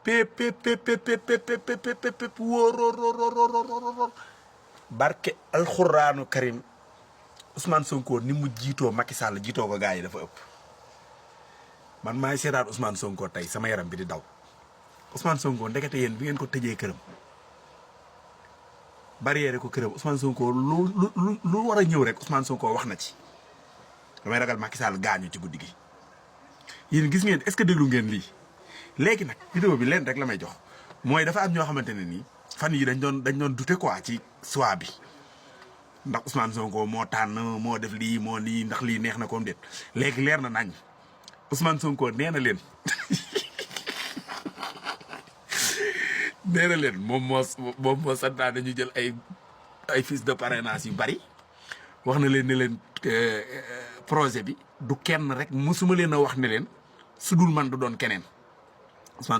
pép pép pép pép pép pép pép wóor barke alxuraanu karim Ousmane Sonko ni mu jiitoo Macky Sall jiitoo ko gars yi dafa ëpp man maay seetaan Ousmane Sonko tey sama yaram bi di daw Ousmane Sonko ndekete yéen bi ngeen ko tëjee këram barrière ko këram Ousmane Sonko lu war a ñëw rek Ousmane Sonko wax na ci damay ragal Macky Sall gaañu ci guddi gi yéen gis ngeen est-ce que déglu ngeen lii léegi nag vidéo bi leen rek la may jox mooy dafa am ñoo xamante ne nii fan yi dañ doon douter quoi ci choix bi ndax Ousmane Sonko moo tànn moo def lii moo lii ndax lii neex na ko déet léegi leer na nañ Ousmane Sonko nee na leen nee na leen moom moo santaane ñu jël ay fiches de parrainage yu bari wax na leen ne leen projet bi du kenn rek mosuma leen a wax ne leen su dul man du doon keneen Ousmane